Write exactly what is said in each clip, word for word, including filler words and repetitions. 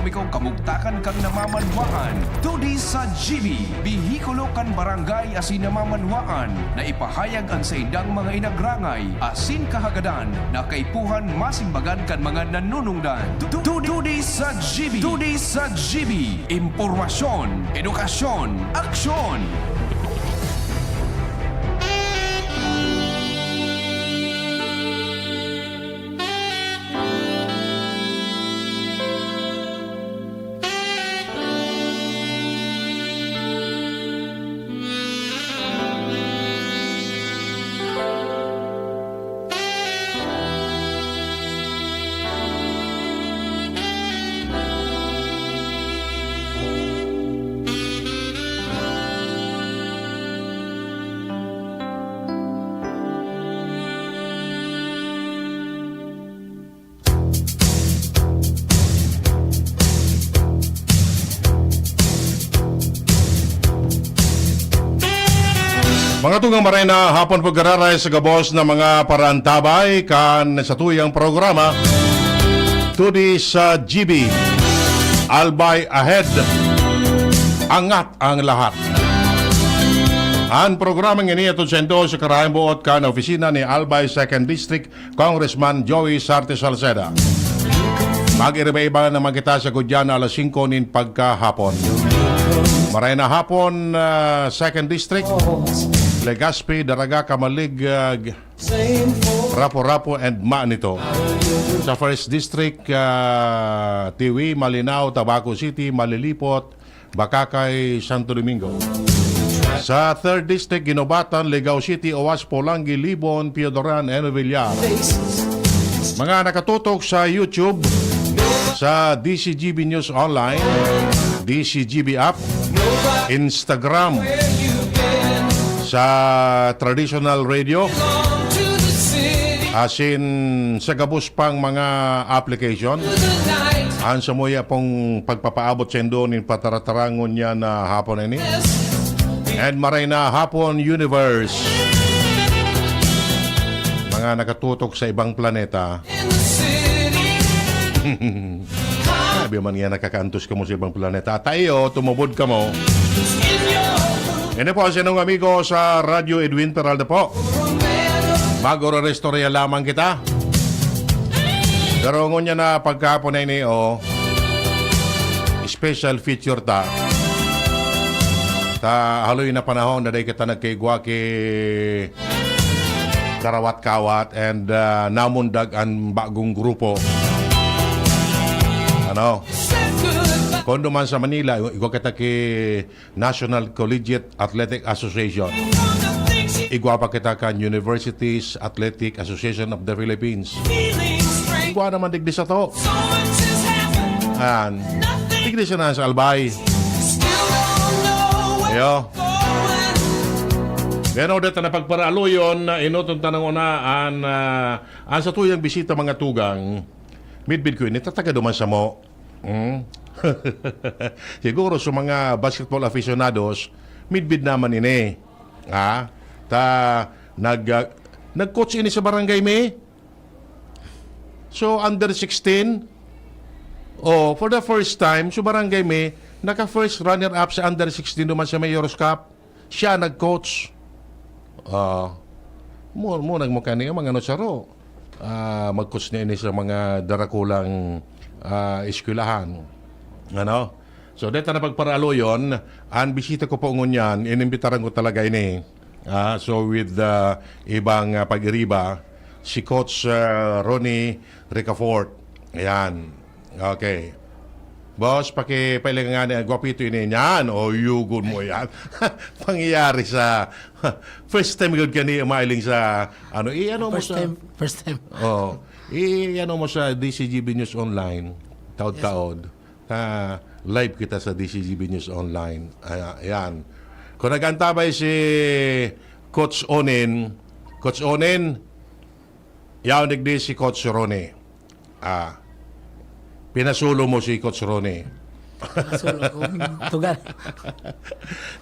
Kung kamugtakan kan namamanwaan, todi sa G B, bihikulo kan barangay asin namamanwaan na ipahayag an saindang mga inagrangay asin kahagadan na kaipuhan masimbagan kan mga nanunungdan. Tu-, tu-, todi sa G B, todi sa G B, impormasyon, edukasyon, aksyon. Mga tugang, maray na hapon po giraray sa gabos na mga parantabay kan satuyang programa, Todi sa G B, Albay Ahead, Angat ang Lahat. An programang ini atod saindo sa karayang buot kan opisina ni Albay Second District Congressman Joey Sarte Salceda. Mag-iriba-iba naman kita sa gudyan na alas singko nin pagkahapon. Maray na hapon, ah, Second District, Legazpi, Daraga, Camalig, ah, Rapu-Rapu, and Manito. Sa First District, ah, Tiwi, Malinao, Tabaco City, Malilipot, Bacacay, Santo Domingo. Sa Third District, Guinobatan, Legao City, Oas, Polangui, Libon, Piodoran, and Villar. Mga nakatutok sa YouTube, sa D C G B News Online, D C G B app, Instagram, sa traditional radio, asin sa gabos pang mga application. An samuya pong pagpapaabot saindo nin pataratarangon niya na hapon ini. And maray na hapon, universe. Mga nakatutok sa ibang planeta. Sabi man niya, nakakaantos kamo sa ibang planeta. At tayo, tumubod kamo. Ini po ang sinong amigo sa Radyo Edwin Peralta po. Mag-ororestorya lamang kita. Pero ngunyan na pagkahapon na ini, oh, special feature ta. Ta haloy na panahon na dai kita nagkaigwa ki karawat-kawat and, ah, namundag an bagong grupo. Ano? Kondo man sa Manila, igwa kita ki National Collegiate Athletic Association. Igwa pa kita kan Universities Athletic Association of the Philippines. Igwa naman digdi sa to. An, digdi sa na sa Albay. Ayo. Pero dito na pagparaaloyon na inuton tanang una an, ah, an sa tuyang bisita mga tugang. Midbid ko ini, tataga duman sa mo. Hmm? Siguro sa mga basketball aficionados, midbid naman ini. Ha? Ta, nag, ah, nag-coach ini sa barangay mi. So, under sixteen, oh, for the first time, so barangay mi, naka-first runner-up sa under sixteen duman sa Mayor's Cup. Siya nag-coach. Ah, mo, mo nagmukha niya mga ano saro. Ah, mag-coach niya ini sa mga darakulang, ah, eskwelahan. Ano? So, deta na pagparaaloyon, ang bisita ko po ngunyan, inimbitaran ko talaga ini. Ah, so, with, ah, ibang, ah, pag-iriba, si Coach, ah, Ronnie Ricafort. Ayan. Okay. Boss, pakipailingan nga ni gwapito ini. Yan. O, yugod mo yan. Pangyayari sa first time gud kani umailing sa, ano, i-ano mo First sa time, first time. Oh, i-ano mo sa D C G B News Online. Taod-taod. Ah, live kita sa D C G B News Online. Ay, ayan. Kung nag-antabay si Coach Onin, Coach Onin, yaon digdi si Coach Ronnie. Ah, pinasulo mo si Coach Ronnie. Pinasulo ko. Tugan.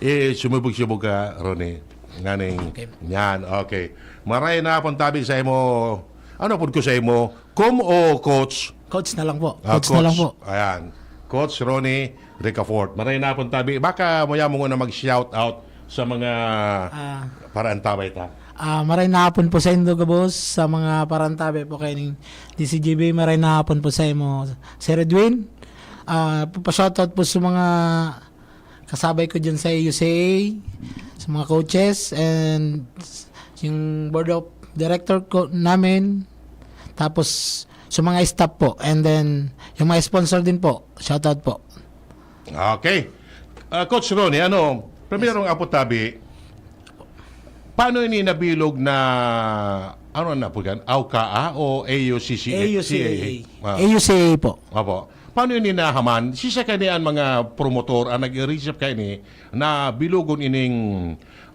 Eh, sumubog-subog ka, Ronnie. Nganing, Okay. Yan, okay. Maray na pong tabi sa imo. Ano pud ko sa imo? Com o coach? Coach na lang po. Ah, Coach na lang po. Ayan. Coach Ronnie Ricafort. Maray na pon tabi. Baka mo yan mo na mag-shout out sa mga Ah, parantabay ta. ah, maray na hapon po sa indo gabos, sa mga parantabe po kay ning D C G B, maray na hapon po sa imo, Sir Edwin. Ah, pa-shoutout po sa mga kasabay ko dyan sa A U C A, sa mga coaches, and yung board of director ko namin, tapos sa mga staff po, and then yung mga sponsor din po, shoutout po. Okay. Ah, Coach Ronnie, ano, primerong apot tabi, paano ini nabilog na, ano na po yan? AUCAA o A U C C A? A U C A. Ah. A U C A po. Opo. Paano ini nahaman? Sisa kani ang mga promotor ang nag-receive kani na bilugon ining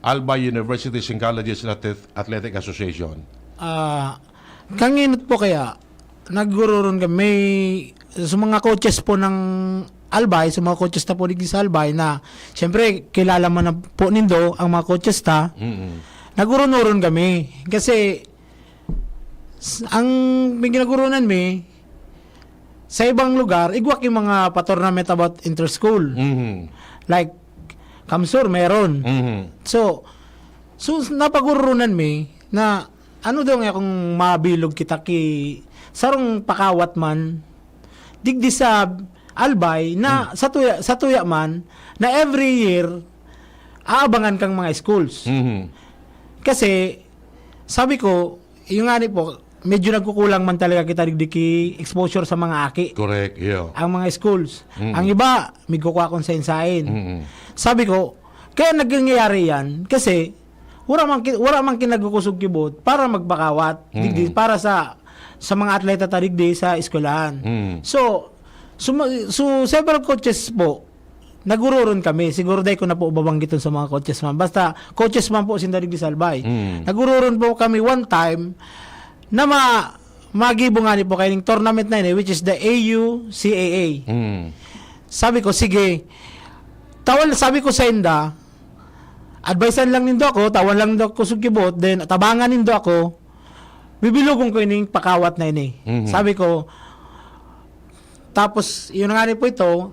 Albay Universities and Colleges Athlete- Athletic Association? Ah, kanginot po kaya, naggururon kami, may, sa mga coaches po ng Albay, sa mga coaches ta po digdi sa Albay na, siyempre, kilala man na po nindo ang mga coaches ta, Mm-mm. nagurunuron kami. Kasi, s- ang may ginagurunan mi, sa ibang lugar, igwa ki mga pa-tournament about inter-school. Mhm. Like, Kamsur, meron. Mhm. So, so napagurunan mi na ano daw nga kung mabilog kita ki sarong pakawat man digdi sa Albay na sa tuya sa tuya man na every year aabangan kang mga schools. Mhm. Kasi sabi ko, yung nga ni po, medyo nagkukulang man talaga kita digdi ki exposure sa mga aki. Correct, yeah. Ang mga schools. Mm. Ang iba, migkukuha kung sain-sain. Mm-mm. Sabi ko, kaya nangyayari yan kasi wala man ki- wala man kinagkukusog kibot para magpakawat Mm. digdi para sa sa mga atleta ta digdi sa eskwelahan. Mm. So, so, so several coaches po nagururon kami. Siguro dai ko na po babanggiton sa mga coaches man. Basta coaches man po sinda digdi sa Albay. Mm. Nagururon po kami one time na ma magibo nga ni po kaining tournament na ini, which is the A U C A A. Mm. Sabi ko, sige. Tawan, sabi ko sa inda, advisean lang nindo ako, tawan lang nindo ako sugkibot, then tabangan nindo ako, bibilugon ko ining pakawat na ini. Mhm. Sabi ko, tapos, yun nga ni po ito,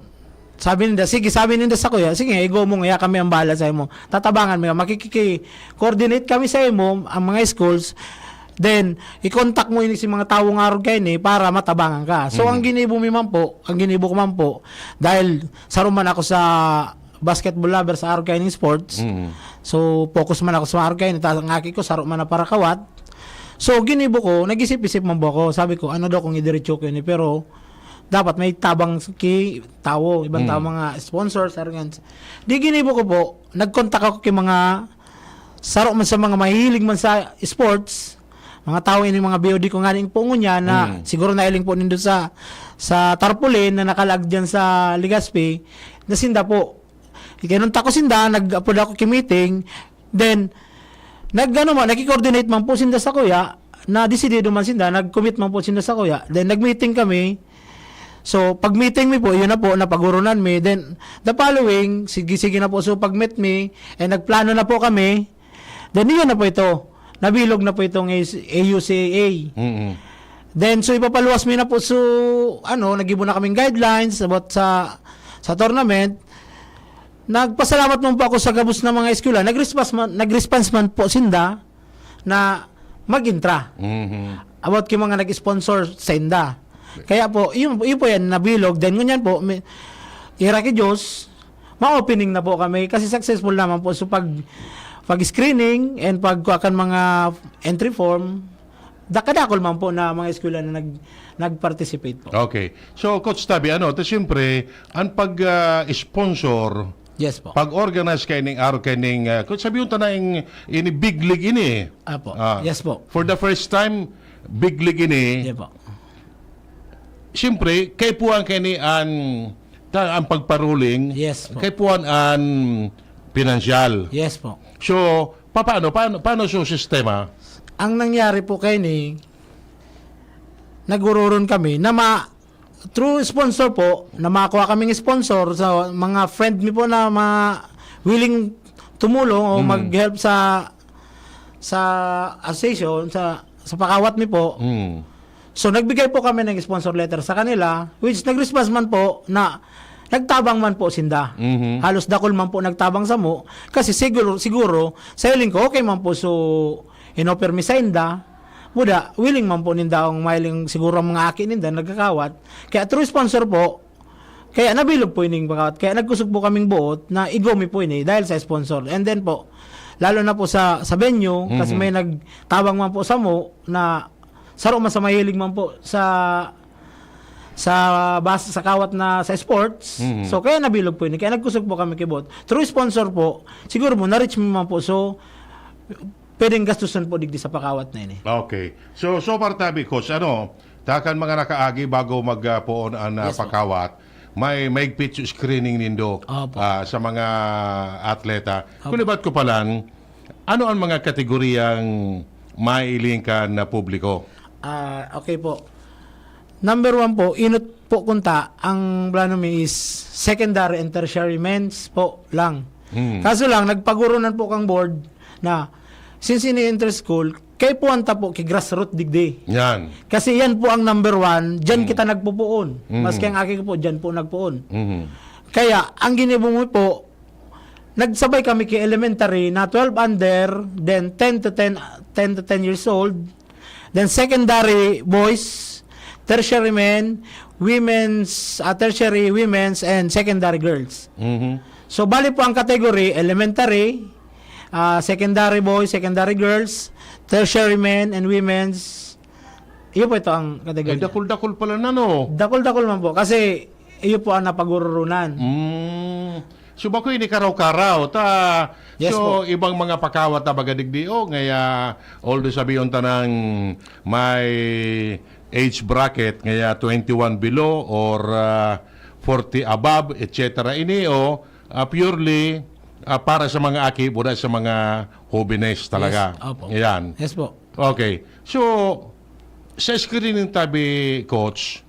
sabi ninda, sige, sabi ninda sa kuya, sige, igo mo nga, kami ang bahala sa imo. Tatabangan mo yan. Makikiki-coordinate kami sa imo, ang mga schools. Then, i-contact mo ini si mga tawo nga arog kaini para matabangan ka. So, Mhm. ang ginibo mi man po, ang ginibo ko man po, dahil saro man ako sa basketball lover sa arog kaining sports. Mhm. So, focus man ako sa arog kaini, tas ang aki ko, saro man na parakawat. So, ginibo ko, nag-isip-isip man po ako. Sabi ko, ano daw kung idiretso ko ini? Pero, dapat may tabang ki tawo, ibang Mm. tawo, mga sponsors, arog yan. Di ginibo ko po, nag-contact ako ki mga saro man sa mga mahilig man sa sports, mga tawo ini, mga B O D ko nga ning pungon niya na Mm. siguro nailing po nindo sa sa tarpaulin na nakalag diyan sa Legazpi, na sinda po. Kinontak ko sinda, nag-apod ako ki meeting, then nag-ano man, nagki-coordinate man po sinda sa kuya, na desidido man sinda, nag-commit man po sinda sa kuya. Then nag-meeting kami. So, pag meeting mi po, yun na po, napagurunan mi. Then, the following, sige-sige na po. So, pag-meet mi, eh, nagplano na po kami. Then, yun na po ito. Nabilog na po itong A U C A A. Mm-mm. Then, so, ipapaluwas mi na po. So, ano, nagibo na kaming guidelines about sa sa tournament. Nagpasalamat man po ako sa gabos na mga eskwela. Nag-response man, nag-response man po sinda na mag-intra Mhm. about ki mga nag-sponsor sa inda. Kaya po, yun, yun po yan, nabilog. Then, ngunyan po, may, ira ki Diyos, ma-opening na po kami kasi successful naman po. So, pag, pag-screening and pag kan mga entry form, da-, kadakol man po na mga eskwela na nag, nag-participate po. Okay. So, Coach Tabi, ano, to siyempre, ang pag-sponsor, Yes po. pag-organize kaining araw kaining, uh, kung sabihin ta na yung, ini big league ini. Apo. Ah, Yes po. For the first time, big league ini. Yes po. Siyempre, kaipuhan kaini an, ta, ang pagparuling, Yes po. Kaipuhan an pinansyal. Yes po. So, paano, paano, paano so sistema? Ang nangyari po kaini, nagururun kami na ma, through sponsor po, na makuha kaming sponsor sa mga friend mi po na mga willing tumulong o Mm. mag-help sa sa association, sa sa pakawat mi po. Mm. So, nagbigay po kami ng sponsor letter sa kanila, which nag-response man po na nagtabang man po sinda. Mhm. Halos dakul man po nagtabang samo, kasi siguro, siguro, sa hiling ko, okay man po, so, inoffer mi sa inda, buda, willing man po ninda ang mahiling siguro ang mga aki ninda, nagkakawat. Kaya through sponsor po, kaya nabilog po ining pakawat. Kaya nagkusog po kaming buot na igo mi po ini dahil sa sponsor. And then po, lalo na po sa, sa venue, kasi Mhm. may nagtabang man po samo na saro man sa mahilig man po sa, sa bas-, sa kawat na sa sports. Mhm. So, kaya nabilog po ini. Kaya nagkusog po kami kay buot. Through sponsor po, siguro po, na-reach mi man po. So, pwedeng gastusan po digdi sa pakawat na ini. Okay. So, so far tabi, Coach, ano, ta kan mga nakaagi bago mag, ah, poon an, ah, Yes po. pakawat, may maigpit sa screening nindo, Opo. ah, sa mga atleta. Opo. Kung libat ko pa lang, ano ang mga kategoriyang mailing kan na publiko? Ah, okay po. Number one po, inot po kunta, ang plano mi is secondary and tertiary men's po lang. Hmm. Kaso lang, nagpagurunan po kang board na since ini inter-school, kay puwan ta po ki grassroot digdi. Yan. Kasi yan po ang number one, diyan Hmm. kita nagpupuon. Hmm. Maski ang aki ko po, diyan po nagpuon. Hmm. Kaya, ang ginibo mo po, nagsabay kami ki elementary na twelve under, then ten to ten, ten to ten years old, then secondary boys, tertiary men, women's, ah, tertiary women's, and secondary girls. Mhm. So, bali po ang category, elementary, ah, secondary boys, secondary girls, tertiary men and women's. Iyo po ito ang Ay, category. dakul-dakul pala na, no? Dakul-dakul man po. Kasi, iyo po ang napagururunan. Mm. So, bako ini karaw-karaw. Ta, Yes so, po. ibang mga pakawat na baga digdi, oh, ngaya, although sabiyon ta nang may age bracket, ngaya twenty-one below or, ah, forty above, et cetera. Ini, oh, ah, purely, ah, para sa mga aki, wala sa mga hobenes talaga. Yes, opo. Yan. Yes po. Okay. So, sa screening tabi, Coach,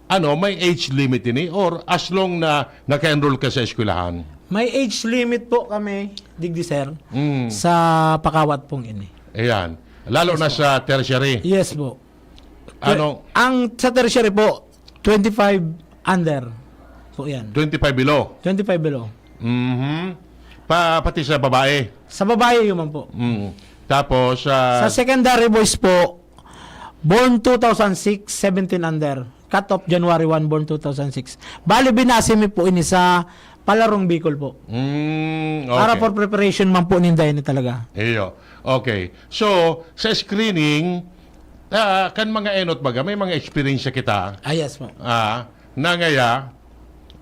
ano, may age limit ini or as long na naka-enroll ka sa eskwelahan? May age limit po kami, digdi sir, Mm. sa pakawat pong ini. Ayan. Lalo Yes na po. sa tertiary. Yes po. Ano? Ang sa tertiary po, twenty-five under po yan. Twenty-five below? Twenty-five below. Mhm. Pa, pati sa babae? Sa babae, yun man po. Mm. Tapos, ah, Sa secondary boys po, born two thousand six, seventeen under. Cut off January one, born two thousand six. Bali, binase mi po ini sa Palarong Bicol po. Mm, Para okay. for preparation man po ninda ini talaga. Iyo. Okay. So, sa screening, ah, kan mga enot baga, may mga eksperyensya kita. Ah, yes po. Ah, na ngaya,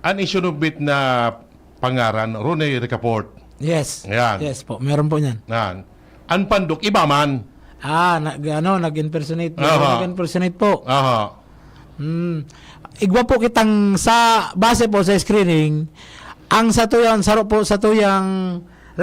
an isunubmit na pangaran, Ronnie Ricaport. Yes. Ayan. Yes po, meron po niyan. Yan. An pandok, iba man. Ah, nag-, ano, nag-impersonate. Aha. Nag-impersonate po. Aha. Hmm. Igwa po kitang sa, base po sa screening, ang sa tuyang, saro po sa tuyang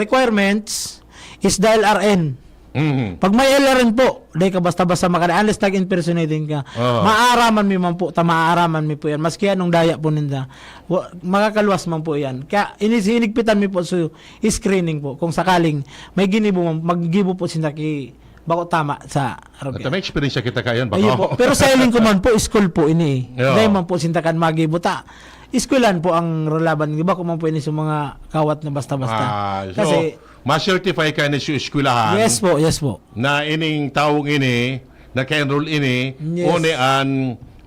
requirements is the L R N. Mhm. Pag may L R N po, di ka basta-basta makada, unless nag-impersonating ka. Oo. Maaaraman mi man po, ta maaaraman mi po yan. Maski anong daya po ninda, wa-, makakaluwas man po yan. Kaya inis-, hinigpitan mi po sa screening po. Kung sakaling may ginibo man, maggibo po sinda ki bako tama sa At rugya. may experience kita kayan, Ayun bako. po. Pero sa hiling ko man po, school po ini eh. Yeah. Dahil man po sinda kan magibo ta. Eskwelahan po ang ralaban. Di ba ko man po ini sa mga kawat na basta-basta? Ah, so, Kasi ma-certify ka ni sa eskwelahan Yes po, yes po. na ining taong ini, naka-enroll ini, Yes. one an,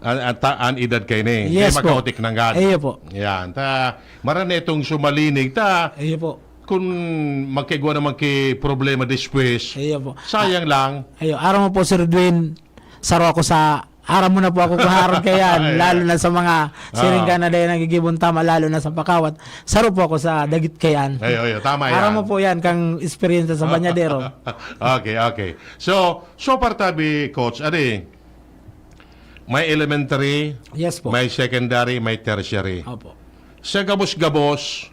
an, an, ta- an edad ka ini. Yes Kaya po. magkaotik ng gad. Iyo po. Yan. Ta, marani itong sumalinig. Ta, Iyo po. kung magkaigwa naman ki problema despues, Iyo po. sayang lang. Ayo, aram mo po, Sir Edwin, saro ako sa, aram mo na po ako kaharog kayan, Ayan. lalo na sa mga siring Ah. ka na dahil nagigibon tama, lalo na sa pakawat. Saro po ako sa dagit kayan. Ayo, ayo, tama Aram yan. mo po yan, kang eksperyensya sa banyadero. Okay, okay. So, so far tabi, Coach, adi, may elementary, Yes po. may secondary, may tertiary. Opo. Sa gabos-gabos,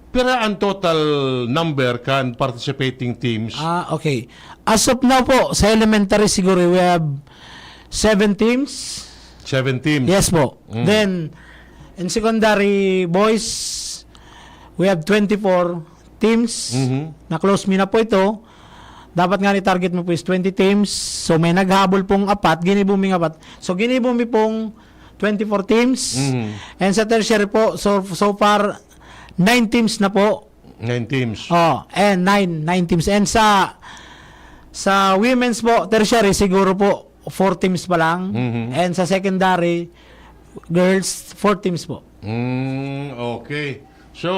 pira ang total number kan participating teams? Ah, okay. As of now po, sa elementary siguro, we have seven teams. Seven teams. Yes po. Mm. Then, in secondary boys, we have twenty-four teams. Mhm. Na-close mi na po ito. Dapat nga ni target mo po is twenty teams. So, may naghabol pong apat, ginibo mi ng apat. So, ginibo mi pong twenty-four teams. Mhm. And sa tertiary po, so, so far, nine teams na po. Nine teams. Oh, and nine, nine teams. And sa, sa women's po, tertiary, siguro po, four teams pa lang. Mhm. And sa secondary, girls, four teams po. Mm, okay. So,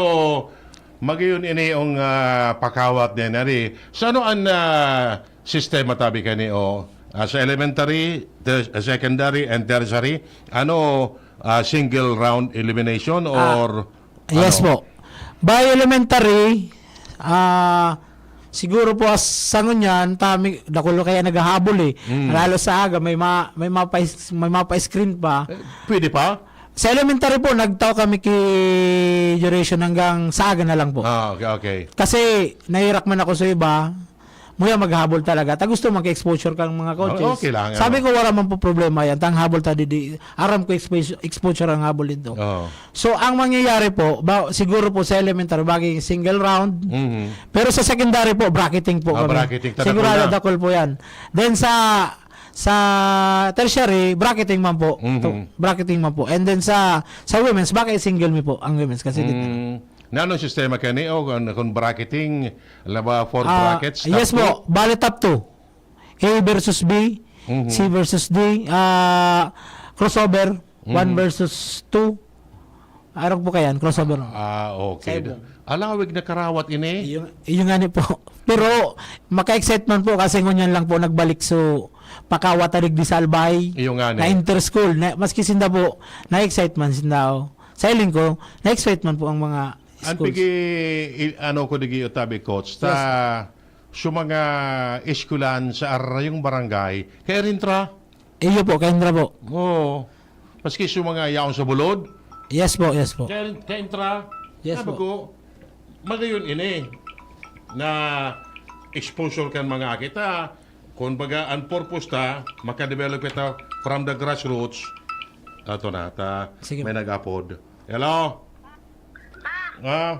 magayon ini ang, ah, pakawat niya, nari. So, ano ang, ah, sistema tabi kani o, ah, sa elementary, ter-, secondary, and tertiary? Ano, ah, single round elimination Ah, or yes ano? po. By elementary, ah, siguro po as sa ngunyan, tami, dakulo kaya naghahabol eh. Mm. Lalo sa aga, may ma-, may mapa-, may mapa-screen pa. Eh, pwede pa? Sa elementary po, nagtao kami ki duration hanggang sa aga na lang po. Ah, okay, okay. Kasi nahirak man ako sa iba, muya maghabol talaga. Ta gusto mag-exposure kang mga coaches. Oh, okay lang, Sabi ano. ko, wala man po problema yan. Tang habol ta didi. Aram ko expo-, exposure ang habol dito. Oo. So, ang mangyayari po, ba, siguro po sa elementary, bagay single round. Mhm. Pero sa secondary po, bracketing po Ah, kami. bracketing. Tatapo Sigurado na. dakol po yan. Then sa sa tertiary, bracketing man po. Mhm. To, bracketing man po. And then sa sa women's, baka single mi po ang women's kasi dito. Mm. Na anong sistema kani? O kung, kung bracketing, laba four Ah, brackets, yes top two? po. Bale top two. A versus B, Mhm. C versus D, ah, crossover, one Mhm. versus two. Arog po kayan, crossover. Ah, okay. Sa ibong. Alawig na karawat ini. Iyo, iyo nga ni po. Pero maka-excite man po kasi ngunyan lang po nagbalik so pakawat ta digdi sa Albay Iyo nga ni. na inter-school. Na, maski sinda po, na-excite man sinda. Oh. Sa iling ko, na-excite man po ang mga Ang schools. pigi, i-, ano ko digi utabi, coach, ta Yes. sa mga eskulan sa arayong barangay, kay Rintra. Iyo po, kay Rintra po. Oo. Maski sa mga yaon sa bulod. Yes po, yes po. Kay, kay Rintra. Yes Sabi po. ko, magayon ini na exposure kan mga kita. Kung baga, ang purpose ta, makadevelop kita from the grassroots. Ato na, ta, Sige. may nag-apod. Hello? Ah, Ah?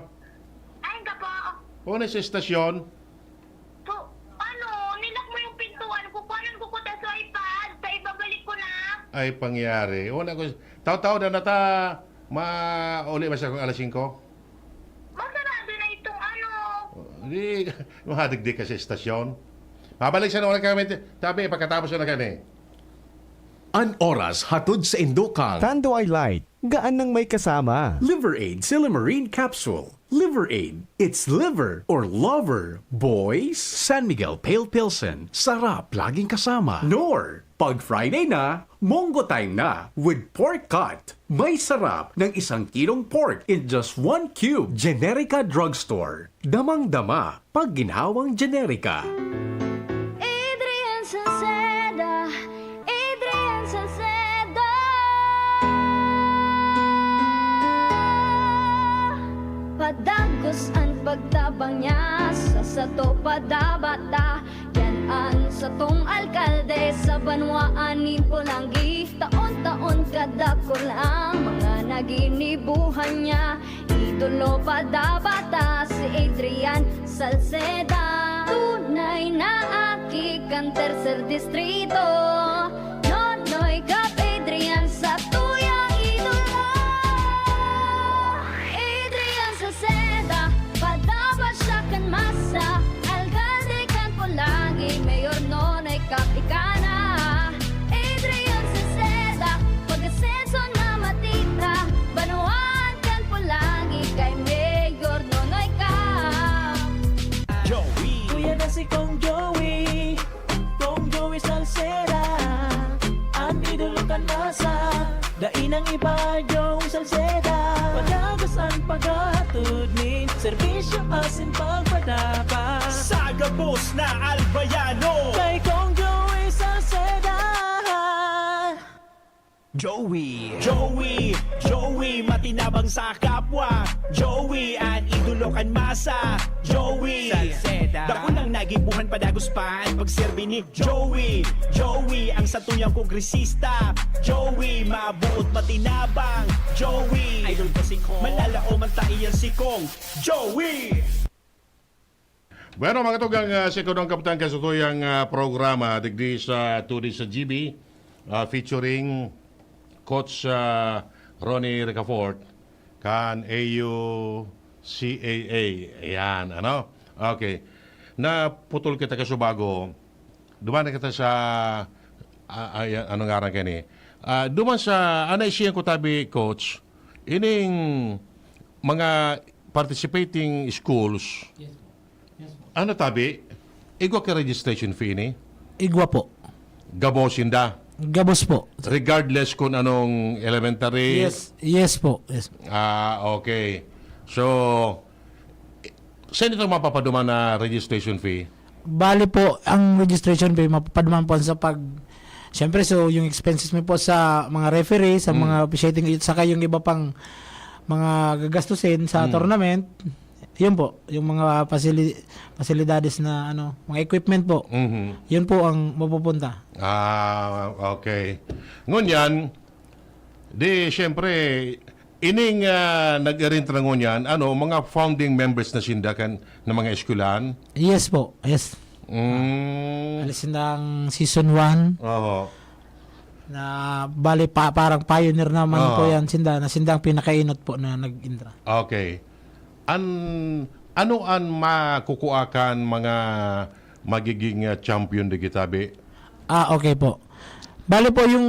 Ayun ka po. Una sa estasyon? Po, ano, nilak mo yung pintuan ko. Kuhanan ko ko ta sa iPad. Sa ibabalik ko na. Ay, pangyari. Una ko, taw-taw na nata, mauli ba siya kung alas singko? Masarado na itong ano. Di, mahadigdi ka sa estasyon. Mabalik sa nung kami, tabi, pagkatapos na kami. An oras hatod sa Indokang. Tanduay Light, gaan nang may kasama. Liver Aid Silymarin Capsule. Liver Aid, it's liver or lover, boys. San Miguel Pale Pilsen, sarap laging kasama. Nor, pag Friday na, Munggo Time na with pork cut. May sarap ng isang kilong pork in just one cube. Generica Drugstore. Damang-dama pag ginhawang Generica. Adrian Salceda, Adrian Salceda. Padagos an pagtabang niya sa sato padabata. Yan an satong alkalde sa banwaan nin Polangui. Taon-taon kadakul ang mga naginibuhan niya. Idolo padabata si Adrian Salceda. Tunay na aki kan tercer distrito. Nonoy Cap Adrian sa tuyang idolo. Adrian Salceda, padaba siya kan masa. Alkalde kan Polangui, Mayor Nonoy Cap ika na. Adrian Salceda, pag-asenso na matita. Banwaan kan Polangui kay Mayor Nonoy Cap. Joey. Kuya na si Kong Joey, Kong Joey Salceda, an idolo kan masa. Dai nang iba, Joey Salceda. Padagos an paghatod nin serbisyo asin pagpadaba. Sa gabos na Albayano. Kay Kong Joey Salceda. Joey. Joey, Joey, matinabang sa kapwa. Joey, an idolo kan masa. Joey. Salceda. Dakul ang nagibuhan, padagos pa an pagserbi ni Joey. Joey, ang satuyang kongresista. Joey, mabuot, matinabang. Joey. Idol ko si Kong. Manlalaom an taiyan si Kong. Joey. Bueno, mga tugang, ah, sa ikaduhang kabtang kasutuyang, ah, programa, digdi sa Tuni sa G B, ah, featuring Coach, ah, Ronnie Ricafort, kan A U C A A. Ayan, ano? Okay. Naputol kita kasubago. Duman na kita sa, ah, ah, yan, anong ngaran kayo ni? Ah, duman sa, anay siya ko tabi, Coach, ining mga participating schools, Yes po. Yes po. Ano tabi? Igwa ka registration fee ni? Igwa po. Gabos inda? Gabos po. Regardless kung anong elementary? Yes, yes po. Yes. Ah, okay. So, saan ito mapapaduman na registration fee? Bali po, ang registration fee mapapaduman po sa pag, siyempre, so, yung expenses mo po sa mga referee, sa Hmm. mga officiating, saka yung iba pang mga gagastusin sa Hmm. tournament, yun po, yung mga facili-, facilidades na, ano, mga equipment po. Mhm. Yun po ang mapupunta. Ah, okay. Ngunyan, di, siyempre, ining, ah, nag-arrange na ngunyan, ano, mga founding members na sinda kan, ng mga eskwelahan? Yes po, yes. Mm. Alis sindang season one. Oho. Na, bali, pa, parang pioneer naman Oo. po yan sinda, na sindang pinakainot po na nag-intra. Okay. An-, ano an makukua kan mga magiging, ah, champion di kita, bi? Ah, okay po. Bali po, yung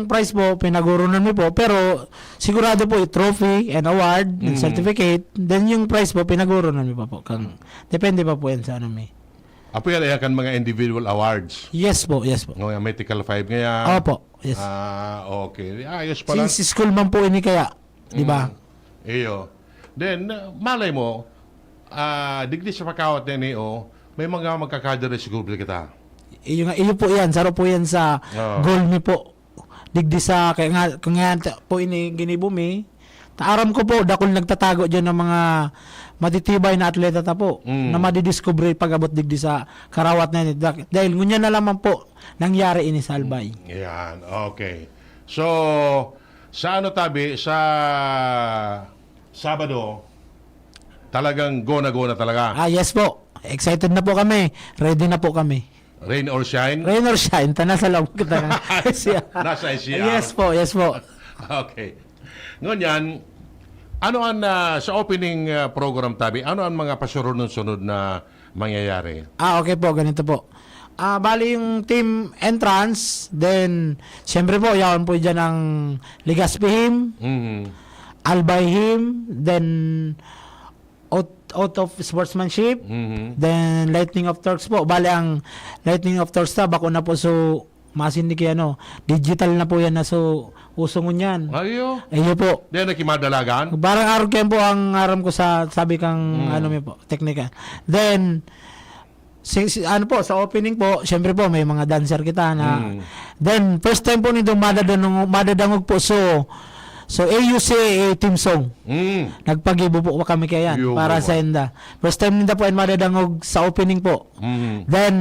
prize po, pinag-urunan mi po, pero sigurado po, yung trophy and award and Mm. certificate, then yung prize po, pinag-urunan mi pa po. Kang, depende pa po yan sa ano mi. Apo yan, yan kan mga individual awards. Yes po, yes po. No, yung medical five ngayon. Opo, yes. Ah, okay. Ayos pala. Since school man po ini kaya, di ba? Mm. Iyo. Then, uh, malay mo, ah, digdi sa pakawat na ini, oh, may mga magkakadere siguro kita. Iyo nga, iyo po yan. Saro po yan sa Oo. goal mi po. Digdi sa, kaya nga, kaya nga po ini ginibo mi. Ta-, aram ko po, dakul nagtatago dyan ng mga matitibay na atleta ta po, Mm. na madidiscover pag-abot digdi sa karawat na ini. Dak-, dahil ngunyan na lamang po, nangyari ini sa Albay. Yan, okay. So, sa ano tabi, sa Sabado, talagang go na go na talaga. Ah, yes po. Excited na po kami. Ready na po kami. Rain or shine? Rain or shine, ta nasa loob kita nga. Siya. Nasa siya. Yes po, yes po. Okay. Ngunyan, ano ang, ah, sa opening, ah, program tabi, ano ang mga pasunod-sunod na mangyayari? Ah, okay po, ganito po. Ah, bali yung team entrance, then, siyempre po, yaon po dyan ang Legazpi Hymn, Mhm. Albay Hymn, then out, out of sportsmanship, Mhm. then lightning of torch po. Bali, ang lightning of torch ta, bako na po, so, masin di kaya, ano, digital na po yan na, so, uso ngunyan. Ayo. Ayo po. Di na kimadalagan? Parang arog kayan po ang aram ko sa, sabi kang, Mm. ano mi po, teknika. Then, si, si, ano po, sa opening po, siyempre po, may mga dancer kita na. Mm. Then, first time po nito, madadangog, madadangog po, so, so, A U C A A team song. Mm. Nagpagibo po kami kaya yan, Iyo, para mama. sa inda. First time ninda po yan madadangog sa opening po. Mm. Then,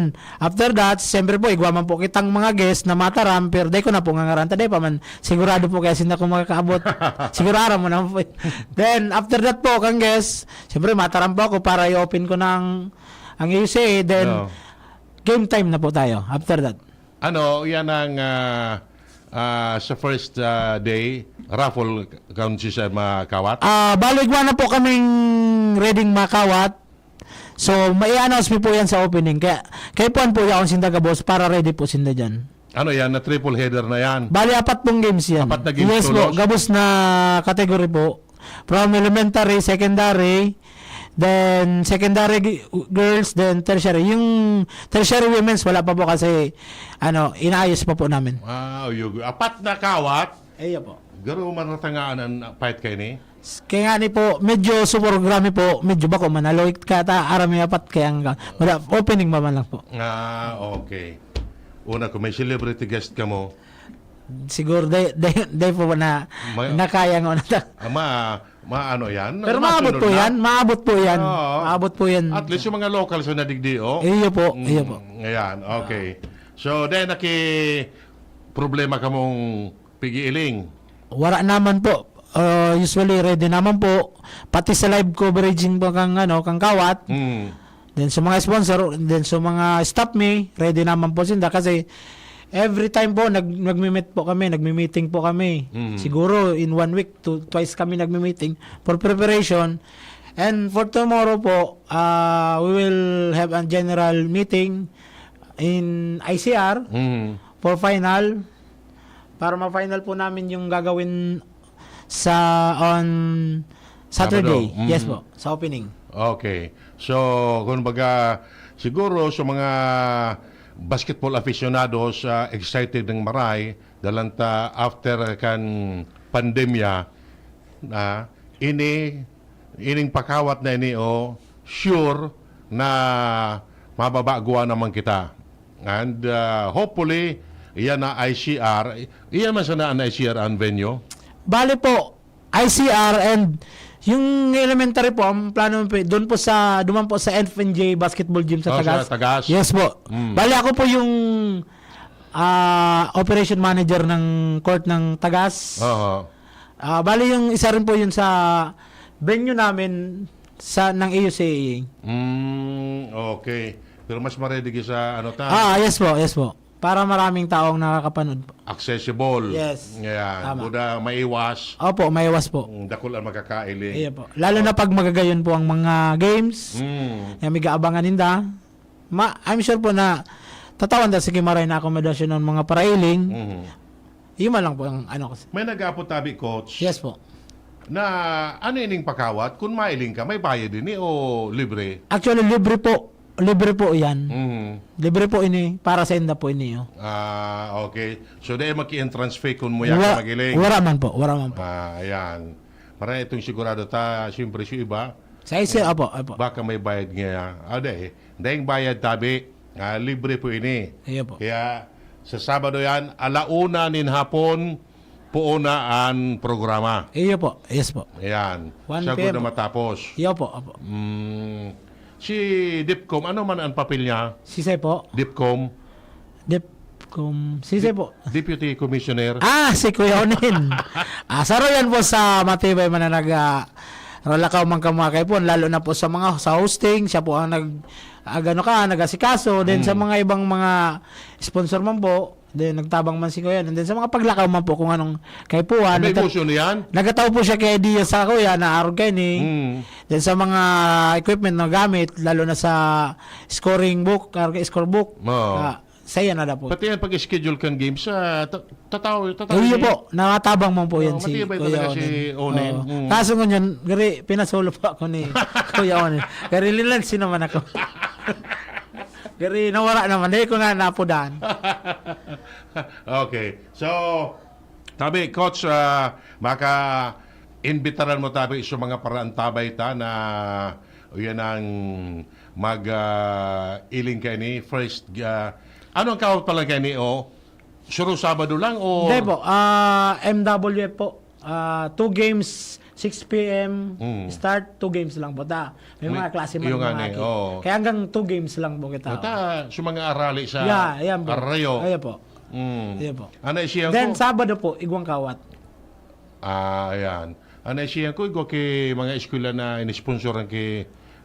after that, siyempre po, igwa man po kitang mga guest na mataram, pero dai ko na po ngangaran ta, dai pa man, sigurado po kaya sinda kung makakaabot. Sigurado mo naman po. Then, after that po, kang guest, siyempre, mataram po ako para i-open ko ng, ang A U C A, then, Oo. game time na po tayo after that. Ano, yan ang, ah, ah, sa first, ah, day, raffle kung si Sir makawat? Ah, bali, igwa na po kaming ready makawat. So, mai-announce mi po yan sa opening. Kaya, kaya po yan po yaon sinda gabos para ready po sinda dyan. Ano yan? Na triple header na yan? Bali, apat pong games yan. Apat na games Yes po, tulos? gabos na category po. From elementary, secondary, then secondary gi-, girls, then tertiary. Yung tertiary women's, wala pa po kasi, ano, inaayos pa po namin. Wow, you, apat na kawat? Iyo po. Garo man ratangaan ang fight kayo ni? Kaya nga ni po, medyo sa programa po, medyo bako manaloy ka ta, aram mo apat kaya ang ka-, wala, opening pa man lang po. Ah, okay. Una ko, may celebrity guest ka mo. Siguro, day, day, day po na, Ma- nakaya nga na ta. Ama, maano yan? Pero maabot Masunod po na. yan, maabot po yan. Oo. Maabot po yan. At least yung mga locals na digdi, oh. Iyo po, Mm, iyo po. Ayan, okay. So, then, naki problema ka mong pigiiling? Wala naman po. Uh, usually, ready naman po. Pati sa live coveraging po kang, ano, kang kawat. Mm. Then sa mga sponsor, then sa mga staff mi, ready naman po sinda kasi every time po nag nagmi-meet po kami, nagmi-meeting po kami. Mm. Siguro in one week, two, twice kami nagmi-meeting for preparation. And for tomorrow po, ah, we will have a general meeting in I C R Mm. for final. Para ma-final po namin yung gagawin sa on Saturday. Sabado. Mm. Yes po, sa opening. Okay. So, kumbaga, siguro sa mga basketball aficionados, ah, excited ng maray, dalanta after kan pandemya, ah, ini, ining pakawat na ini, oh, sure na mababagwa naman kita. And, ah, hopefully, iyan na I C R. Iyan man sana ang I C R ang venue? Bale po, I C R and yung elementary po, ang plano po, doon po sa, duman po sa F N J basketball gym sa Oh, sa Tagas. Tagas. Yes po. Mm. Bale, ako po yung, ah, operation manager ng court ng Tagas. Oo. Ah, bale, yung isa rin po yun sa venue namin sa, ng A U C A A. Mm, okay. Pero mas ma-ready ka sa ano ta? Ah, yes po, yes po. Para maraming taong nakakapanood po. Accessible. Yes. Ayan. Tama. Buda maiwas. Opo, maiwas po. Mm, dakul ang makakailing. Iya po. Lalo na pag magagayon po ang mga games, Mm. na may gaabangan ninda. Ma-, I'm sure po na tatawan ta si Kimaray na akomodasyon ng mga parailing. Mhm. Yun man lang po ang ano ko. May nag-aapod tabi, coach. Yes po. Na ano ining pakawat? Kung mailing ka, may bayad ini o libre? Actually, libre po. Libre po yan. Mhm. Libre po ini. Para sa inda po ini, oh. Ah, okay. So, dahil maki-entrance fee kung muya Wa-, ka magiling? Wala man po. Wala man po. Ah, ayan. Para itong sigurado ta, siyempre, si iba, Sa I C R, eh, apo, apo. Baka may bayad nga. Ah, dahil, dahil bayad tabi, ah, libre po ini. Iyo po. Kaya, sa Sabado yan, ala una nin hapon, puon na an programa. Iyo po. Yes po. Ayan. One Sagod P M na po. matapos. Iyo po, apo. Mm. Si Dipcom, ano man ang papel niya? Sisay po? Dipcom? Dipcom. Sisay Dip-, po? Deputy Commissioner. Ah, si Kuya Onin. Ah, saro yan po sa matibay man na nag, ah, ralakaw man ka mga kaipuhan, lalo na po sa mga, sa hosting, siya po ang nag, ah, gano ka, nag-asikaso. Then sa Mm. mga ibang mga sponsor man po, then nagtabang man si Kuya. And then sa mga paglakaw man po kung anong kaipuhan, May nagta-, uso na yan? nagataw po siya kay idea sa Kuya na arog kayo ni. Mm. Then sa mga equipment na gamit, lalo na sa scoring book, or scorebook, Oo. ah, saya na daw po. Pati yan pag-schedule kang games, ah, ta-, tataw-, tataw Eh, yun ni po, nakatabang man po Oo, yan si matibay Kuya talaga si Onin. Onin. Oo. Mm. Kaso ngunyan, gari, pinasolo po ako ni Kuya Onin. Gari, linansi naman ako. Gari, nawara naman. Dahil ko nga napudan. Okay. So, tabi, Coach, ah, maka-imbitaran mo tabi sa mga paraantabay ta na yan ang mag, ah, iling kaini. First, ah, ano ang kawat pala kaini, oh? Suro Sabado lang, o? Hindi po. Ah, M W F po. Ah, two games, six P M Mm. start, two games lang po ta. May May, mga klase man yung mga ani, ki-, oo. kaya hanggang two games lang po kita. Ata, sa mga arali sa Yeah, ayan po. Arroyo. Ayan po. Mm. Ayan po. Ana, siya Then, po. Sabado po, igwang kawat. Ah, ayan. Ana, siya ko, igwa ki mga eskwela na inisponsoran ki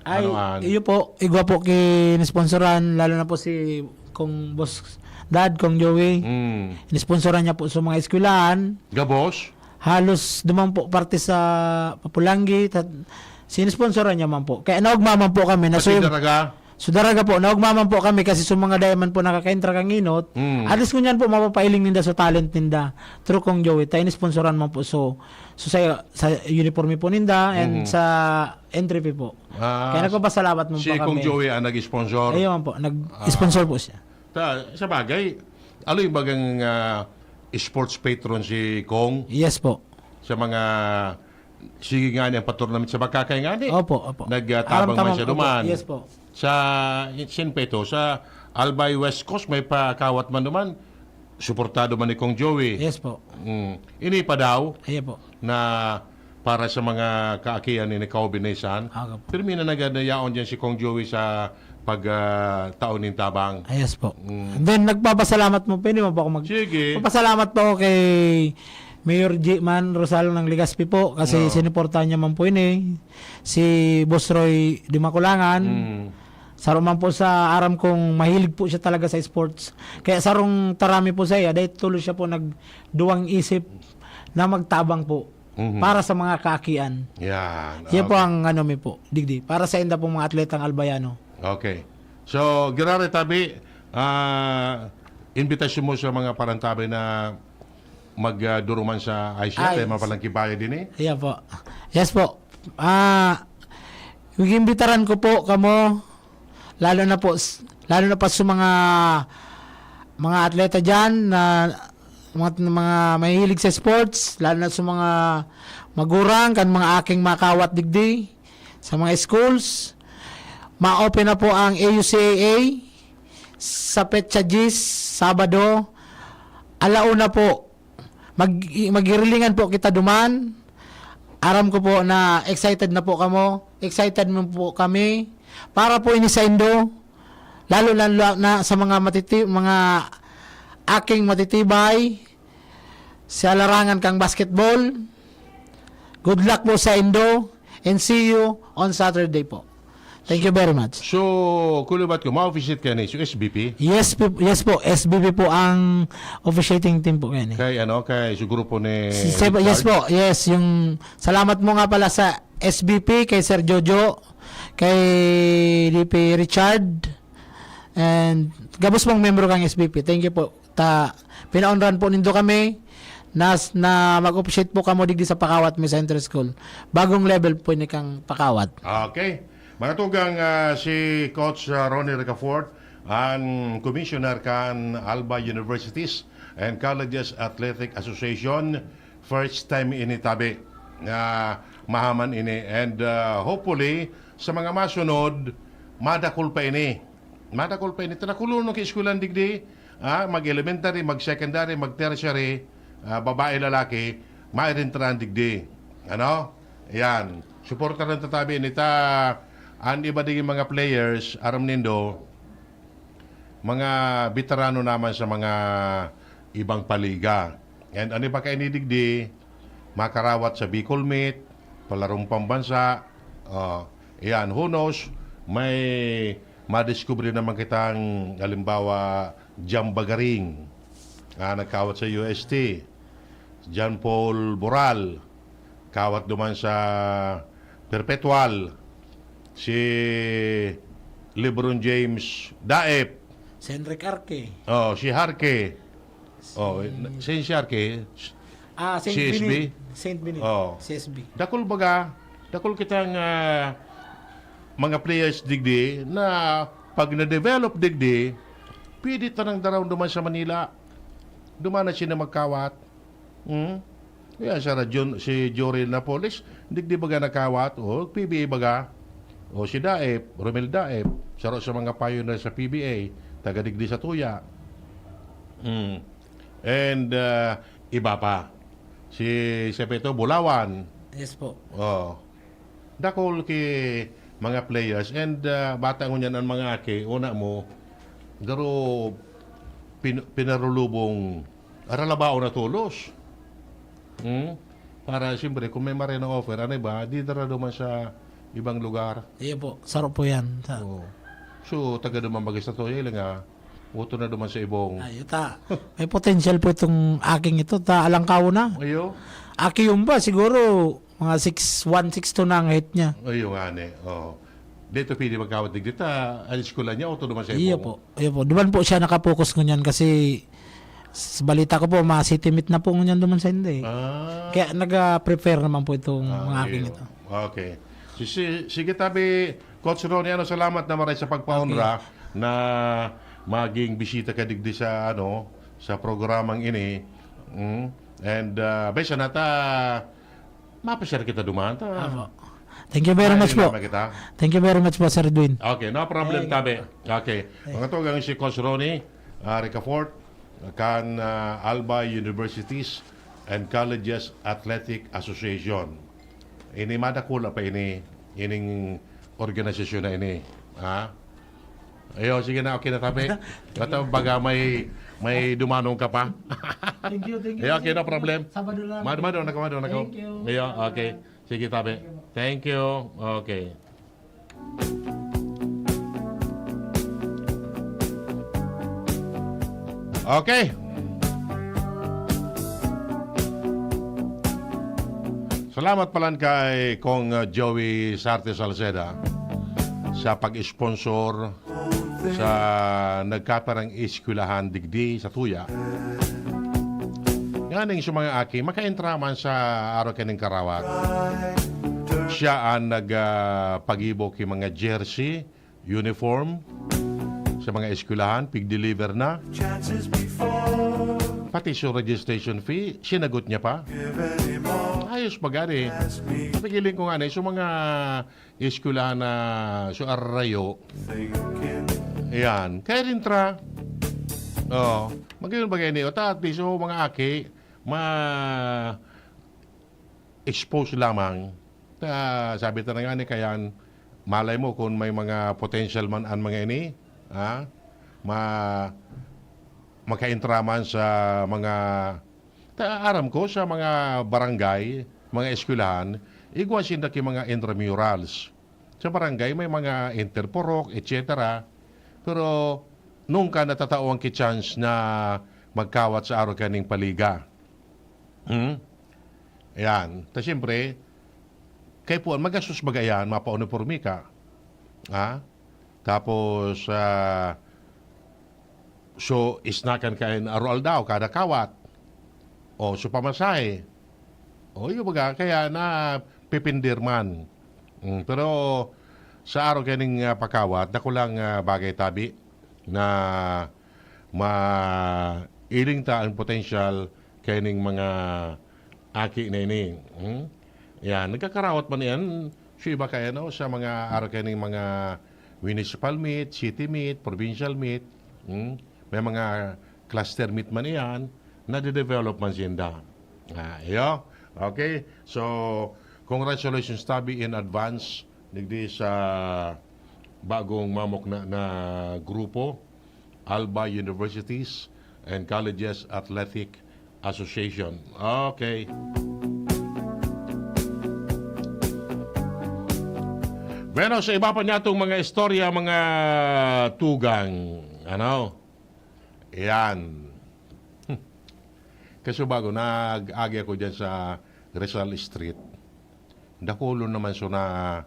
Ay, ano, an? iyo po, igwa po ki inisponsoran, lalo na po si Kong Boss Dad, Kong Joey. Mm. Inisponsoran niya po sa mga eskwelahan. Gabos? Halos duman po parte sa Papulanggi, tat-, sinisponsoran niya man po. Kaya naugma man po kami na Pati so, Daraga? so Daraga po, naugma man po kami kasi sa mga daya man po nakakaentra kang inot, Mm. at least ngunyan po mapapailing ninda sa talent ninda. True Kong Joey, tayo inisponsoran man po. So, so sa, sa uniforme po ninda and Mhm. sa entry fee po. Ah, Kaya nagpapasalamat man si po Kong kami. Joey ang nag-sponsor? Ayun man po, nag-sponsor Ah. po siya. Ta, sa bagay, aloy bagang, ah, sports patron si Kong? Yes po. Sa mga, sige nga niya, pa-tournament sa Bakakay nga ni? Opo, opo. Nagtabang Aram man tama siya po po. duman. Yes po. Sa, sin pa ito, sa Albay West Coast, may pakawat man duman, suportado man ni Kong Joey. Yes po. Mm. Ini pa daw Ayan po. na para sa mga kaakian ni Kaobinaysan. Aga po. Pirmi na nagadayaon dyan si Kong Joey sa pag, ah, taon nin tabang. Ah, yes po. Mm. And then, nagpapasalamat mo, pwede mo po ako mag-, Sige. Papasalamat po ako kay Mayor G Man Rosal ng Legazpi po kasi Oo. sinuportahan niya man po ini. Si Boss Roy Dimaculangan. Mm. Saro man po sa aram kong mahilig po siya talaga sa sports. Kaya sarong tarami po siya, dahil tuloy siya po nagduwang isip na magtabang po Mhm. para sa mga kaakian. Yan. Yan po Okay. ang ano mi po, digdi. Para sa inda pong mga atletang Albayano. Okay. So, Gerard Tabi, ah, invitation mo sa mga parantabay na magduruman sa I C L, Ay, eh, mapalangkibaya din eh. Iya po. Yes po. Ah, imbitaran ko po kamo, lalo na po, s- lalo na pa sa mga mga atleta diyan na mga, mga mahilig sa sports, lalo na sa mga magurang kan mga aking makawat digdi sa mga schools. Ma-open na po ang A U C A A sa petsa diyes, Sabado. Alauna po, mag, magirilingan po kita duman. Aram ko po na excited na po kamo. Excited mo po kami. Para po ini sa indo, lalo na, na sa mga matiti, mga aking matitibay sa larangan kang basketball. Good luck po sa indo and see you on Saturday po. Thank you very much. So, kulubat ko, ma-officiate kayo ni so S B P? Yes po, yes po, S B P po ang officiating team po ngayon eh. Kay ano, kay sa grupo ni Si Seb- yes Richard? po, yes, yung salamat mo nga pala sa S B P, kay Sir Jojo, kay D P Richard, and gabos pong membro kang S B P. Thank you po. Ta, pinaunran po nindo kami na, na mag-officiate po kamo digdi sa Pakawat Mesa Inter School. Bagong level po ni kang Pakawat. Okay. Mga tugang, ah, si Coach, ah, Ronnie Ricafort, ang commissioner kan Alba Universities and Colleges Athletic Association, first time ini tabi na mahaman ini. And, ah, hopefully, sa mga masunod, madakol pa ini. Madakol pa ini. Tanakulon ng kieskwelahan digdi, ah, mag-elementary, mag-secondary, mag-tertiary, ah, babae, lalaki, mairintaran digdi. Ano? Yan. Suportaran ta tabi ini ta, ang iba digdi mga players, aram nindo, mga veterano naman sa mga ibang paliga. And ano pa kayo ni digdi, makarawat sa Bicol Meet, palarong pambansa. Oh, yan, who knows, may madiskubre naman kitang, halimbawa, Jam Bagaring, ah, nagkawat sa U S T. John Paul Boral, kawat duman sa Perpetual. Si Lebron James Daep. Si Henrik Arke. Oh, si Harke. Oh, na- si, si Harke. Ah, Saint C S B? Benit. Saint Benit. Oh. C S B. Dakul baga, dakul kitang, ah, mga players digdi na pag na-develop digdi, pwede tanang daraw duman sa Manila. Duman na sila magkawat. Hmm? Kaya sa radyon, si Jory Napoles, digdi baga nakawat, o P B A baga. O si Daep, Romel Daep, saro sa mga pioneer sa P B A, taga digdi sa Tuya. Hmm. And, ah, iba pa. Si Sepeto Bulawan. Yes po. Oh. Dakol ki mga players and, ah, bata ngunyan ang mga aki, una mo, garo pin- pinarulubong aralabaon na tolos. Hmm? Para siyempre, kung may marina offer, ano ba, di dara duman sa ibang lugar. Iyo po, saro po yan. Sa, Oo. So, taga duman bagay sa Toya, ilang nga, uto na duman sa ibong. Ay, ita. May potential po itong aking ito. Ta, alang kao na. Ayo. Aki yung ba, siguro, mga six one, six two na ang height niya. Ayo nga, ne. Oo. Dito pwede magkawat digdi ta, ang eskwela niya, uto duman sa ibong. Iyo po. Iyo po. Duman po siya nakapokus ngunyan kasi sa balita ko po, mga city meet na po ngunyan duman sa hindi. Ah. Kaya nag-prepare naman po itong Ah, mga aking okay. Ito. Okay. Si, si, sige tabi, Coach Ronnie, ano, salamat na maray sa pagpaunra na maging bisita ka digdi sa, ano, sa programang ini. Mm? And, uh, bay, sana ta, mapasyar kita duman. Ta. Apo. Thank you very much po. Mahiling naman kita. Thank you very much po, Sir Edwin. Okay, no problem, Thank tabi. Okay. Mga tugang, si Coach Ronnie, uh, Ricafort, kan, uh, Alba Universities and Colleges Athletic Association. Ini madakula pa ini, ining organisasyon na ini. Ha? Ayo, sige na, okay na, tabi. Bata, baga may, may dumanong ka pa. Thank you, thank you. Ayo, okay, no problem. Sabado lang. Mado, mado na ka, mado na ka. Thank you. Ayo, okay. Sige, tabi. Thank you. Okay. Okay. Salamat palan kay Kong, uh, Joey Sarte Salceda sa pag-sponsor sa nagkaparang eskwelahan digdi sa Tuya. Nganing sa mga aki, makaentra man sa araw kaning karawat. Siya ang nag, ah, pagibo ki mga jersey, uniform sa mga eskwelahan, pig-deliver na. Pati sa registration fee, sinagot niya pa. Ayos pa gani. Napigiling ko nga na, so mga eskwelahan na so arayo. Ayan. Kaya rin tra. Oh, magayon bagay ni. O ta, at least, oh, mga aki, ma expose lamang. Ta, sabi ta na nga ni, kaya malay mo kung may mga potential man ang mga ini, ha? Ma, makaintra man sa mga, ta, aram ko, sa mga barangay, mga eskwelahan, igwa sinda ki mga intramurals. Sa barangay, may mga interpurok, et cetera. Pero nungka natatao ang ki-chance na magkawat sa araw kaning paliga. Hmm? Ayan. Ta siyempre, kay puan, magastos baga yan, mapauniporme ka. Ha? Tapos, ah, so, isnakan ka in aroaldaw, kada kawat. O, so, pamasahe. O, yun baga, kaya na pipindir man. Mm, pero, sa araw kaning, ah, pakawat, dakulang, ah, bagay tabi na mailing ta ang potensyal kaining mga aki na ini. Hmm? Yan, nagkakarawat man yan. So, iba kaya, no, sa mga araw kaining mga municipal meet, city meet, provincial meet. Hmm? May mga cluster meet man iyan, nade-develop man sinda. Ah, iyo. Okay. So, congratulations tabi in advance digdi sa bagong mamukna na grupo, Alba Universities and Colleges Athletic Association. Okay. Bueno, sa iba pa niyatong mga istorya, mga tugang, ano? Ayan. Kaso bago, nag-agi ako dyan sa Rizal Street. Dakulon naman so na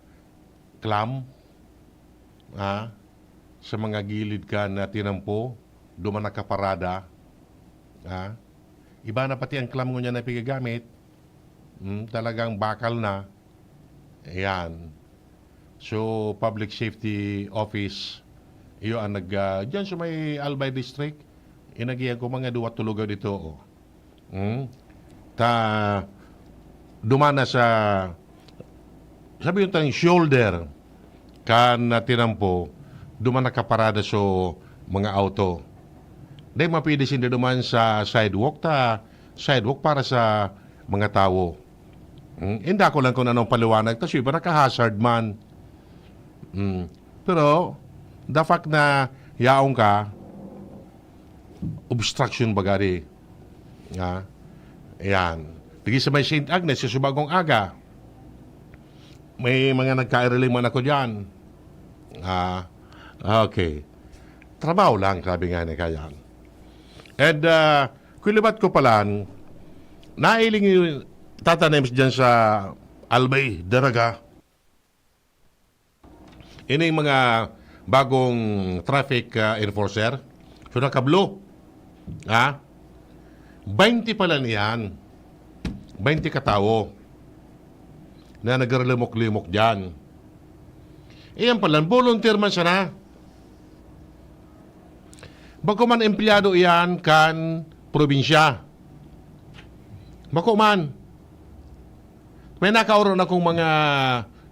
clam, ha? Sa mga gilid kan tinampo, duman nakaparada, ha? Iba na pati ang clam ngunyan na pigagamit. Hmm, talagang bakal na. Ayan. So, Public Safety Office, iyo ang nag, ah, dyan sa may Albay District, inagihan ko mga duwa tulugaw dito, oh. Hmm? Ta, duman na sa, sabi yung tang shoulder, kan, ah, tinampo, duman nakaparada so mga auto. Dahil mapili sinda duman sa sidewalk, ta sidewalk para sa mga tawo. Hmm? Inda ko lang kung anong paliwanag, tas yung iba naka-hazard man. Hmm. Pero, the fact na yaon ka, obstruction baga di. Ha? Ayan. Digi sa may Saint Agnes, sa subagong aga. May mga nagkairiling man ako dyan. Ah, okay. Trabaho lang, sabi nga ni Kayan. And, ah, kung libat ko palan, nailing yung tatanim dyan sa Albay, Daraga. Ini yung mga bagong traffic, ah, enforcer. So, naka-blue. Ha? Baynte pala niyan. Baynte katawo na nagrelimok-limok diyan. Iyan pala, volunteer man sana. Bako man empleyado iyan kan probinsya. Bako man. May nakaoron akong mga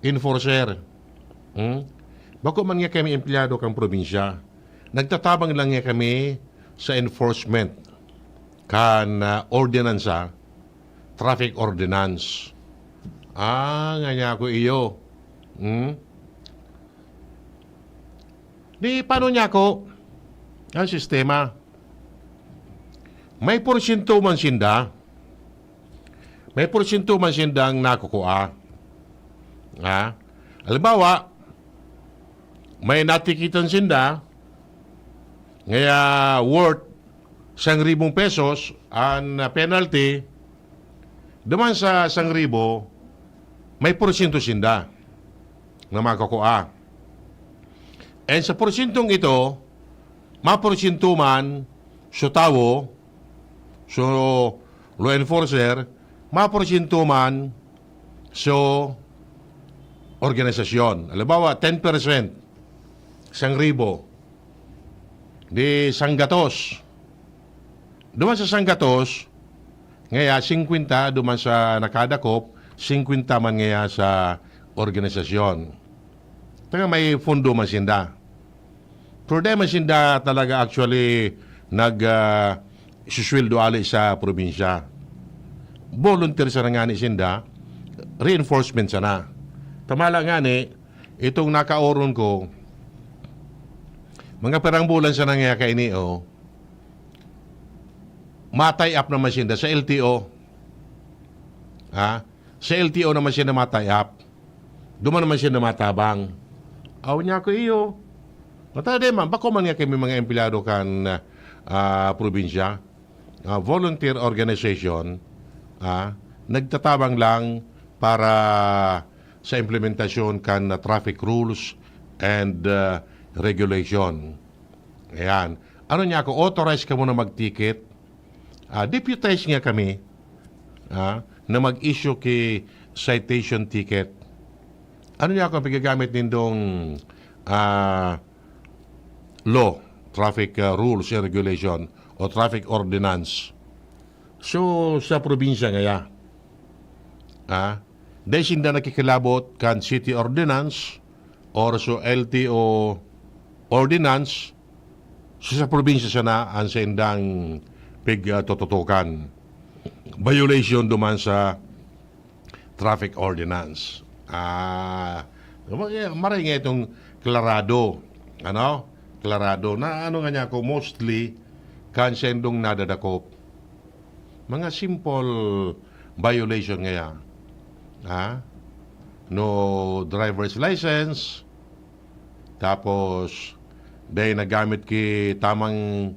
enforcer. Hmm? Bako man nga kami empleyado kan probinsya. Nagtatabang lang nga kami sa enforcement kan, ah, ordinansa, traffic ordinance. Ah, nga niya ako iyo. Hmm? Di, paano niya ako? Ang sistema. May porsyento man sinda. May porsyento man sindang nakukua. Ha? Halimbawa, may natikitan sinda, ngaya worth sangribo pesos an penalty, duman sa sangribo, may porsyento sinda na makakua. And sa porsyentong ito, maporsyento man so tawo, so law enforcer, maporsyento man so organisasyon. Halimbawa, ten percent, sangribo, di sanggatos. Duman sa sanggatos, ngaya singkwenta duman sa nakadakop, singkwenta man ngaya sa organisasyon. Taga may pondo man sinda. Problema sinda talaga actually nag, ah, susweldo ali sa probinsya. Volunteer sana ngani sinda, reinforcement sana. Tamala ngani, itong nakaoron ko, mga pirang bulan sana ngaya kaini, oh, ma-tie up naman sinda sa L T O. Ha? Sa L T O naman sinda ma-tie up. Duman naman sinda matabang. Aw niya ko iyo. Matadi man, bako man nga kami mga empleyado kan, ah, probinsya, ah, volunteer organization, ah, nagtatabang lang para sa implementasyon kan, ah, traffic rules and, ah, regulation. Ayan. Ano niya ako, authorized ka muna mag-ticket. Ah, deputized nga kami, ah, na mag-issue ki citation ticket. Ano niya ako, ang paggagamit nindong, ah, law, traffic, ah, rules and regulation o traffic ordinance? So, sa probinsya ngaya, ah, dai sinda nakikilabot kan city ordinance or so L T O ordinance, so sa probinsya sana an saindang pig-, ah, tututukan. Violation duman sa traffic ordinance. Ah, maray nga itong klarado. Ano? Klarado. Na ano nga niya ako, mostly, kan saindong nadadakop. Mga simple violation ngaya. Ha? No driver's license, tapos, dai nagamit ki tamang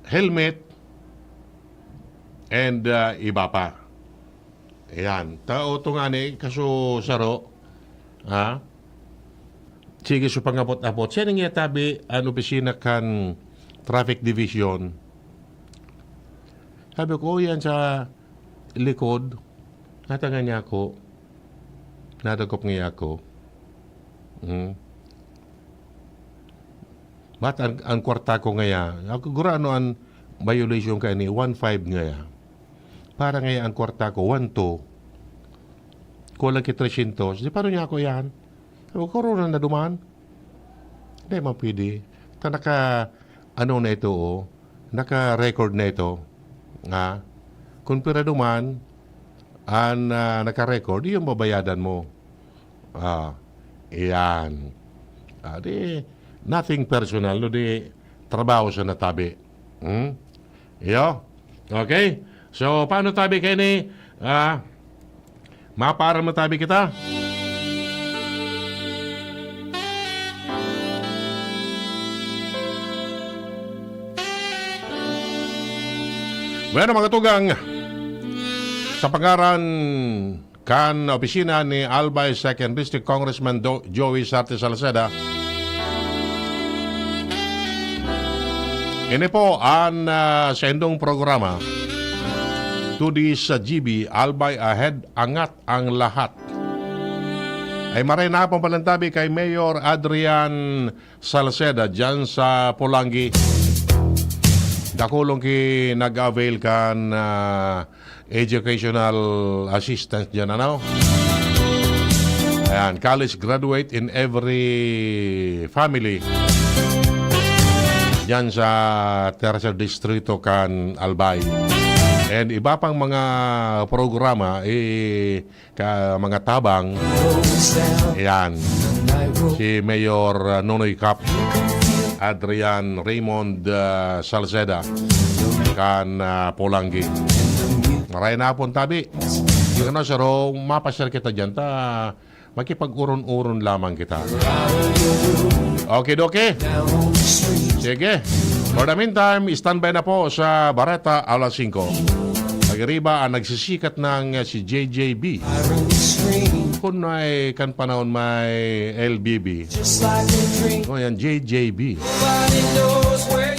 helmet, and, ah, iba pa. Ayan. Tao to nga ni, kaso saro, ha? Sige, so pangapot-apot. Siya nang yatabi an opisina kan Traffic Division. Sabi ko, "Oh, yan sa likod." Natangan niya ako. Nadagop niya ako. Hmm. Ba't ang, ang kwarta ko ngaya? Ako, gurano an violation ka ini, one five ngaya. Para ngaya ang kwarta ko, one two. Kulang ki tresyentos. Di paano niya ako yan? Sabi ko, "Corona na duman." Hindi man pwede. Ta naka, ano na ito, oh. Naka-record na ito. Ha? Kung pira duman, an, ah, naka-record, yung babayadan mo. Ah, iyan. Ah, di, nothing personal, no? Di, trabaho sa natabi. Hmm? Iyo? Okay? So, paano tabi kayo ni, ah, mapaaram na tabi kita? Bueno, mga tugang, sa pangaran kan opisina ni Albay Second District Congressman Do-, Joey Sarte Salceda. Ini po an, ah, saindong programa, Today's G B, Albay Ahead, Angat ang Lahat. Ay maray na pong palantabi kay Mayor Adrian Salceda diyan sa Polangui. Dakulong ki nag-avail kan, ah, educational assistance diyan, ano? Ayan, college graduate in every family diyan sa Tercer Distrito kan Albay. And iba pang mga programa, eh, ka, mga tabang. Ayan. Si Mayor, uh, Nonoy Cap, Adrian Raymond, uh, Salceda, kan, uh, Polangui. Maray na pon tabi. Yung ano, saro, mapasyal kita dyan. Ta, Makipag-uron-uron lamang kita. Okay, doke. Sige. For the meantime, standby na po sa Bareta alas singko. Pagriba ang nagsisikat ng, uh, si J J B. Kung may kan panahon may L B B. O yan, J J B.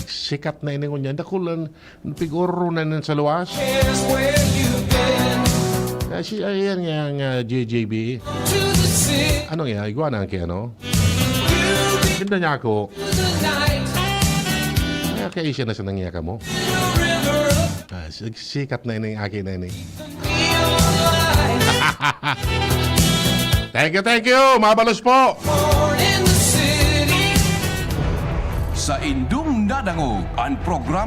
Sikat na ini ngunyan. Dakulan, piguro na nan sa luwas. Ay, si, ayan nga ang, uh, J J B. Ano nga, igwa na ang kay ano? Ganda niya ako. Ay, okay, siya na sa nangyaka mo. Ah, sig- sikat na ini, aki na ini. Thank you, thank you. Mabalos po. Sa indong nadangog, ang programa